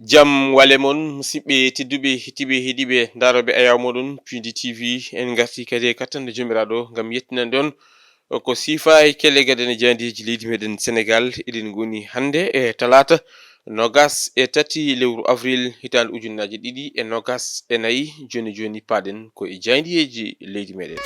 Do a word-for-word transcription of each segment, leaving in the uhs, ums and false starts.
Jam wale mon, musidɓe tedduɓe, heɗiiɓe, heɗiiɓe, ndaarooɓe ayaawo mooɗon Pindi T V. En ngartii kadi e kattanɗe Joomiraaɗo ngam yettinande on ko siifa e kelle gadane jaayndeeji leydi meɗen Senegaal. Eɗen ngoni hannde e talaata noogas e tati lewru avril hitaande ujunnaaje ɗiɗi e noogas e nayi. Jooni jooni paaɗen ko e jaayndeeji leydi meɗen.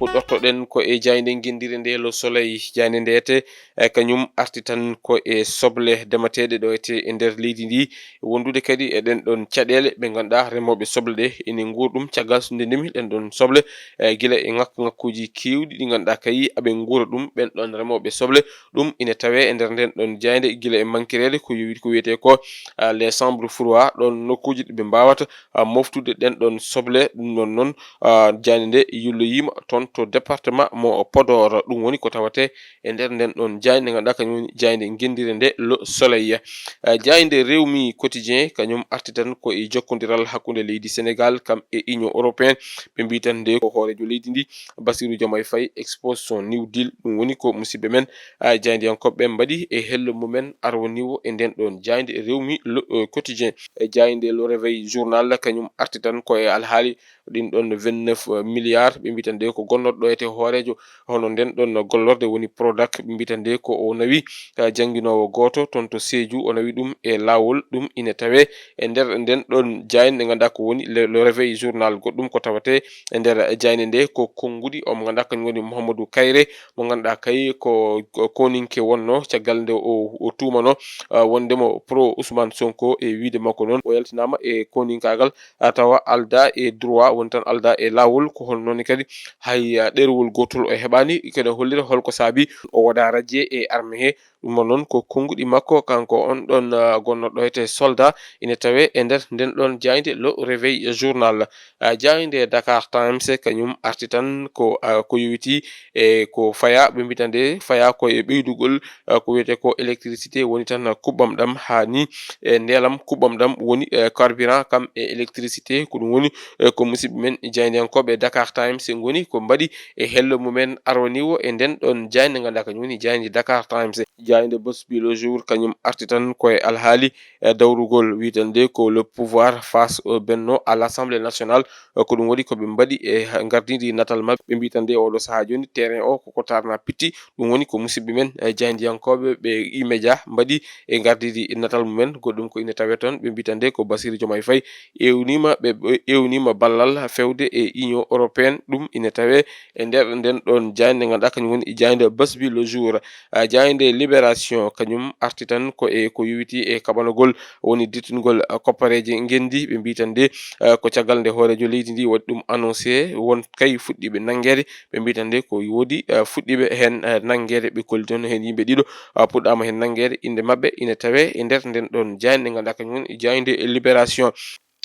Puɗɗortoɗen ko e jaaynde ngenndire nde Le Soleil. Jaaynde nde ete e kañum arti tan ko e soble demateeɗe ɗo ete e nder leydi ndi, wondude kadi e ɗen ɗon caɗeele ɓe ngannduɗaa remooɓe soble ɗe ene nguura ɗum. Caggal so ndendemi ɗen ɗon soble, e gila e ŋakku ŋakkuuji keewɗi ɗi ngannduɗaa kay aɓe nguura ɗum, ɓen ɗon remooɓe soble. Ɗum ine tawee e nder nden ɗon jaaynde gila e mankireede ko yowi-, ko wiyetee ko, ah, les chambres froides, ɗon nokkuuji ɗi ɓe mbaawata, ah, moftude ɗen ɗon soble. Ɗum ɗon noon, ah, jaaynde nde yulloyiima toon to département mo Podor. Ɗum woni ko tawatee e nder nden ɗon jaaynde, ngannduɗaa kañum woni jaaynde ngenndire nde Le Soleil. Eh, jaaynde Rewmi Quotidien kañum arti tan ko e jokkondiral hakkunde leydi Senegaal kam e Union Européenne. Ɓe mbii tan nde ko hooreejo leydi ndi, Bassirou Diomaye Faye, expose son new deal. Ɗum woni ko musidɓe men, ah, jaayndiyankooɓe ɓe mbaɗi e hello mumen arwaniiwo e nden ɗon jaaynde Rewmi Le, eh, Quotidien. E jaaynde Le Réveil Journal kañum arti tan ko e alhaali ɗin ɗon vingt-neuf milliards, ɓe mbii tan nde ko gonnoɗo ɗo ete hooreejo hono nden ɗon gollorde woni Prodac, ɓe mbii tan nde ko o nawi, eh, jannginoowo gooto toon to Sédhiou, o nawi ɗum e laawol. Ɗum ine tawee e nder nden ɗon jaaynde nde ngannduɗaa ko woni Le, Le Réveil Journal. Goɗɗum ko tawatee e nder jaaynde nde ko konnguɗi, o mo ngannduɗaa kañum woni Mouhamadou Kayre, mo ngannduɗaa kay ko, ko kooninke wonno caggal nde o, o tuumano, ah, wonde mo pro Ousmane Sonko. E wiide makko noon, o yaltinaama e kooninkaagal, ah, tawa aldaa e droit, woni tan aldaa e laawol. Ko hono noon kadi hay, ah, ɗerewol gootol o heɓaani, kene hollira holko saabi o waɗa radier e armée he. Ɗum noon ko konnguɗi makko, kanko on ɗon, ah, gonnoɗo ete soldat, ine tawee e nder nden ɗon jaaynde Le Réveil Journal. Ah, jaaynde Dakar Times kañum arti tan ko, ah, ko yowitii e ko fayaa, ɓe mbii tan nde fayaa ko e ɓeydugol, ah, ko wiyetee ko électricité, woni tan kuɓɓam ɗam haa ni e ndeelam kuɓɓam ɗam woni, eh, carburant kam e électricité. Ko ɗum woni, eh, ko musidɓe men jaayndiyankooɓe Dakar Times ngoni ko mbaɗi e hello mumen arwaniiwo e nden ɗon jaaynde ngannduɗaa kañum woni jaaynde Dakar Times. Jaaynde Bosbi Le Jour kañum arti tan ko e alhaali, eh, dawrugol wiyetee nde ko le pouvoir face au Benno à l'Assemblée nationale. Eh, ko ɗum waɗi ko ɓe mbaɗi e ha-, ngardiindi natal maɓɓe. Ɓe mbii tan nde oɗo sahaa jooni terrain o koko tarna pitti. Ɗum woni ko musidɓe men, eh, jaayndiyankooɓe ɓe E-Media mbaɗi e ngardiindi natal mumen. Goɗɗum ko ine tawee toon, ɓe mbii tan nde ko Bassirou Diomaye Faye ewniima, ɓe, ɓe ewniima ballal feewde e Union Européenne. Ɗum ine tawee e nder nden ɗon jaaynde ngannduɗaa kañum woni jaaynde Bosbi Le Jour. Ah, jaaynde Libération kañum arti tan ko e ko yowitii e kaɓanagol woni dirtingol, ah, koppareeje ngenndi. Ɓe mbii tan nde, ah, ko caggal nde hooreejo leydi ndi waɗi ɗum annoncé, won kay fuɗɗiiɓe nanngeede. Ɓe mbii tan nde ko woodi, ah, fuɗɗiiɓe heen, ah, nanngeede. Ɓe kolli toon heen yimɓe ɗiɗo, ah, puɗɗaama heen nanngeede. Innde maɓɓe ine tawee e nder nden ɗon jaaynde ngannduɗaa kañum woni jaaynde Libération.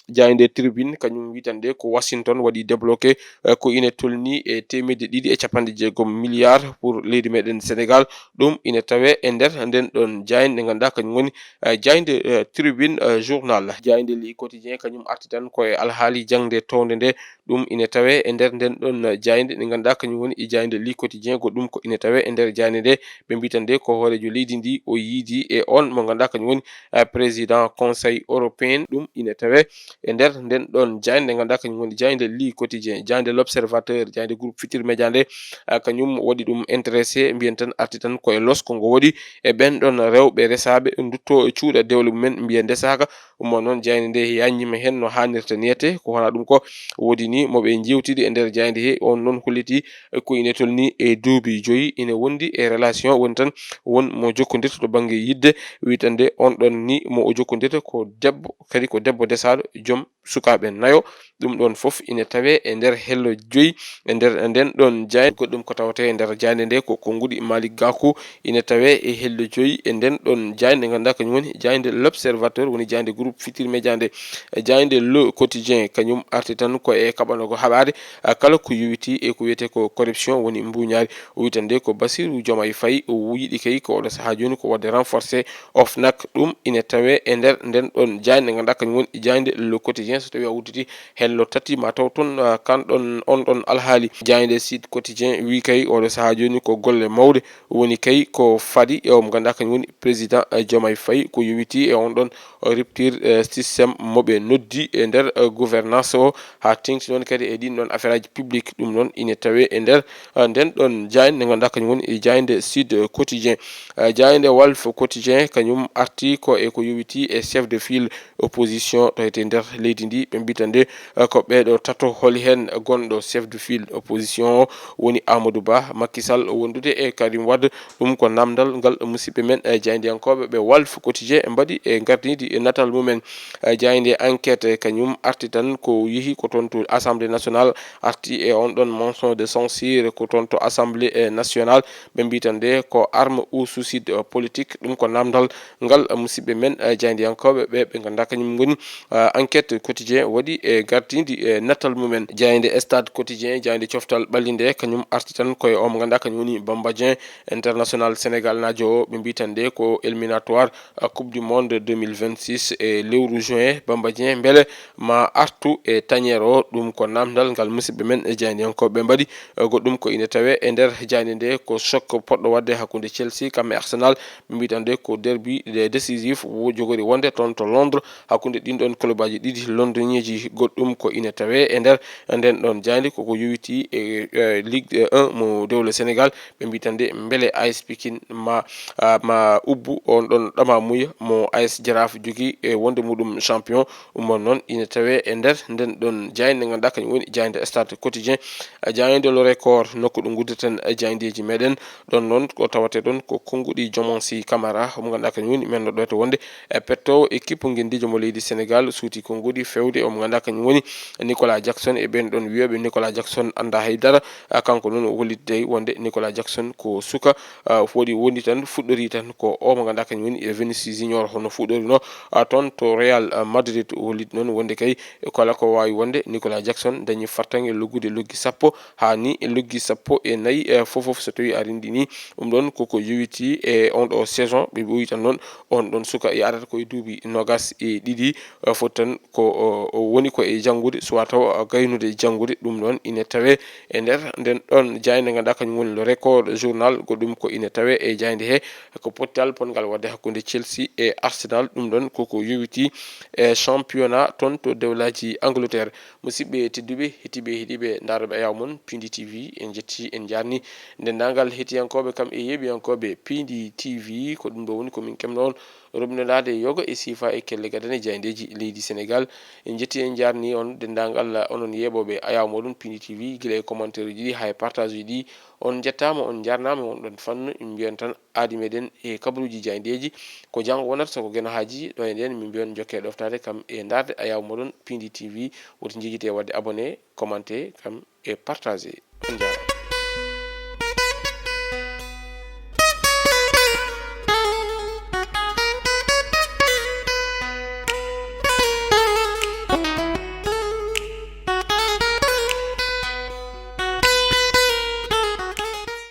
Jaaynde Tribune kañum wii tan nde ko Washington waɗi débloqué, eh, ko ine tolni e teemedde ɗiɗi e capanɗe jeegom milliards pour leydi meɗen Sénégal. Ɗum ine tawee e nder nden ɗon jaaynde nde ngannduɗaa kañum woni, eh, jaaynde, eh, Tribune, eh, Journal. Jaaynde Le Quotidien kañum arti tan ko e alhaali jaŋde townde nde. Ɗum ine tawee e nder nden ɗon jaaynde nde ngannduɗaa kañum woni e jaaynde Le Quotidien. Goɗɗum ko ine tawee e nder jaaynde nde. Ɓe mbii tan nde ko hooreejo leydi ndi o yiidi e on mo ngannduɗaa kañum woni, eh, président Conseil européen. Ɗum ine tawee e nder nden ɗon jaaynde nde ngannduɗaa kañum woni jaaynde Le Quotidien, jaaynde L'Observateur, jaaynde Groupe Futurs Médias nde, ah, kañum waɗi ɗum intéressé, mbiyen tan arti tan ko e losko ngo waɗi e ɓen ɗon rewɓe resaaɓe ndutto e cuuɗa dewle mumen mbiya ndesaaka. Ɗum noon jaaynde nde yaññiima heen no haanirta niyete. Ko wona ɗum ko woodi ni mo ɓe njeewtidi e nder jaaynde he, on noon holliti ko ine tolni e duuɓi joyi, ine wondi e relation, woni tan won mo jokkondirta to bannge yidde, wii tan nde on ɗon ni mo o jokkondirta ko debbo, kadi ko debbo desaaɗo, joom sukaaɓe nayo. Ɗum ɗon fof ine tawee e nder hello joyi, e nder nden ɗon jaaynde. Goɗɗum ko tawetee e nder jaaynde nde ko konnguɗi Malick Gakou, ine tawee e hello joyi e nden ɗon jaaynde, ngannduɗaa kañum woni jaaynde L'Observateur, woni jaaynde Groupe Futurs Médias nde. E jaaynde Le Quotidien kañum arti tan ko e kaɓanoogo haɓaade, ah, kala ko yowitii e ko wiyetee ko corruption, woni mbuuñaari. O wii tan nde ko Bassirou Diomaye Faye o yiɗi kay ko oɗo sahaa jooni ko waɗde renforcer OFNAC. Ɗum ine tawee e nder nden ɗon jaaynde, ngannduɗaa kañum woni jaaynde Le Quotidien. So tawi a udditi hello tati ma taw toon, ah, kan ɗon, on ɗon alhaali. Jaaynde Sud Quotidien wi kay oɗo sahaa jooni ko golle mawɗe woni kay ko fadi e o mo ngannduɗaa kañum woni président, eh, Diomaye Faye ko yowiti e on ɗon rupture, eh, système mo ɓe noddi e nder, eh, gouvernance o haa teŋti noon kadi e ɗin ɗon affaire aji publique. Ɗum noon ine tawe e nder, eh, nden ɗon jaaynde nde ngannduɗaa kañum woni e jaaynde Sud Quotidien. Eh, jaaynde Walf Quotidien kañum arti ko e ko yowiti e chef de file opposition to hete nder leydi ndi. Ɓe mbita nde, eh, ko ɓeeɗo tato, holi heen gonɗo chef de file opposition o woni Amadou Ba, Macky Sall wondude e Karim Wade. Ɗum ko namdal ngal musidɓe men, eh, jaayndiyankooɓe ɓe Walf Quotidien e mbaɗi e gardidi e natal mumen. Eh, jaaynde Enquête, eh, kañum arti tan ko yehi ko toon to Assemblée nationale, arti e on ɗon motion de censure ko toon to Assemblée, eh, nationale. Ɓe mbi tan de ko arme ou suicide, eh, politique. Ɗum ko namdal ngal, eh, musidɓe men, eh, jaayndiyankooɓe ɓe, ɓe ngannduɗaa kañum ngoni, eh, Enquête Quotidien waɗi e gardidi e natal mumen. Jaaynde Stade Quotidien, jaaynde coftal ɓalli nde, kañum arti tan koye o mo ngannduɗaa kañum woni Bamba Dieng, international sénégalnaajo o. Ɓe mbi tan de ko éliminatoire, eh, Coupe du Monde deux mille vingt-six e lewru juin. Bamba Dieng mbele ma artu e tanière o? Ɗum ko namdal ngal musidɓe men e jaayndiyankooɓe mbaɗi. Eh, goɗɗum ko ine tawe e nder jaaynde nde ko choc poɗɗo waɗde hakkunde Chelsea kam e Arsenal. Ɓe mbi tan de ko derby de décisif wo jogori wonde toon to Londres hakkunde ɗin ɗon club aji ɗiɗi londoniiji. Goɗɗum ko ine tawe e nder nden ɗon jaaynde koko yowiti e, eh, Ligue un mo dewle Sénégal. Ɓe mbi tan de mbele A S Pikine ma, ah, ma ubbu on ɗon ɗamamuya mo A S Jaraaf jogi e wonde muɗum champion. Ɗum noon ine tawe e nder nden ɗon jaaynde nde ngannduɗaa kañum woni jaaynde Stade Quotidien. Eh, jaaynde Le Record, nokku ɗo nguddeten, eh, jaayndeeji meɗen. Ɗon noon ko tawate ɗon ko konnguɗi Jomonsi Camara, omo ngannduɗaa kañum woni men no ɗo to wonde, eh, pettoowo équipe ngenndiijo mo leydi Sénégal, suuti konnguɗi fewde, omo ngannduɗaa kañum woni Nicolas Jackson e ɓen ɗon wiyooɓe Nicolas Jackson anndaa hay dara. Ah, kanko noon o holliti tawi wonde Nicolas Jackson ko suka, ah, waɗi woni tan, fuɗɗori tan ko o mo ngannduɗaa kañum woni, eh, Vinicius Junior, hono fuɗɗorino, ah, toon to Real, ah, Madrid. O holliti noon wonde kay kala ko waawi wonde, Nicolas Jackson dañi fartaŋŋe loggude loggi sappo, haa ni loggi sappo e nayi, eh, fof fof so tawi a renndini ɗum ɗon koko yowiti e on ɗo saison. Ɓe ɓooyi tan noon on ɗon suka e arata ko e duuɓi nogas e ɗiɗi, eh, foti tan ko, o, o woni ko e janngude, soit taw gaynude janngude. Ɗum ɗon ine tawe e nder nden ɗon jaaynde ngannduɗaa kañum woni Le Record Journal. Goɗɗum ko ine tawe e jaaynde he ko pottal ponngal waɗde hakkunde Chelsea e Arsenal. Ɗum ɗon koko yowiti e championnat toon to dewlaaji Angleterre. Musidɓe tedduɓe, heɗiiɓe, heɗiiɓe ndaarooɓe Ayaw mon Pindi T V, en njetti, en njaarni denndaangal heɗiyankooɓe kam e yeeɓiyankooɓe Pindi T V. Ko ɗum ɗo woni ko min keɓno on roɓindaade yoga e siifa e kelle gadane jaayndeeji leydi Sénégal. En njetti, en njaarni on denndaangal onon yeeɓooɓe Ayaw moɗon Pindi T V, gila e commentaire uji ɗi haa e partage uji ɗi. On njettaama, on njaarnaama, on ɗon fannu. Min mbiyan tan aadi meɗen e kabaruuji jaayndeeji. Ko janngo wonata, so ko geno haaji ɗo e ndeen, min mbiyan jokke ɗoftaade kam e ndaarde Ayaw moɗon Pindi T V. Woto njejjite waɗde abonné, commenté kam e partagé. On njaaraama.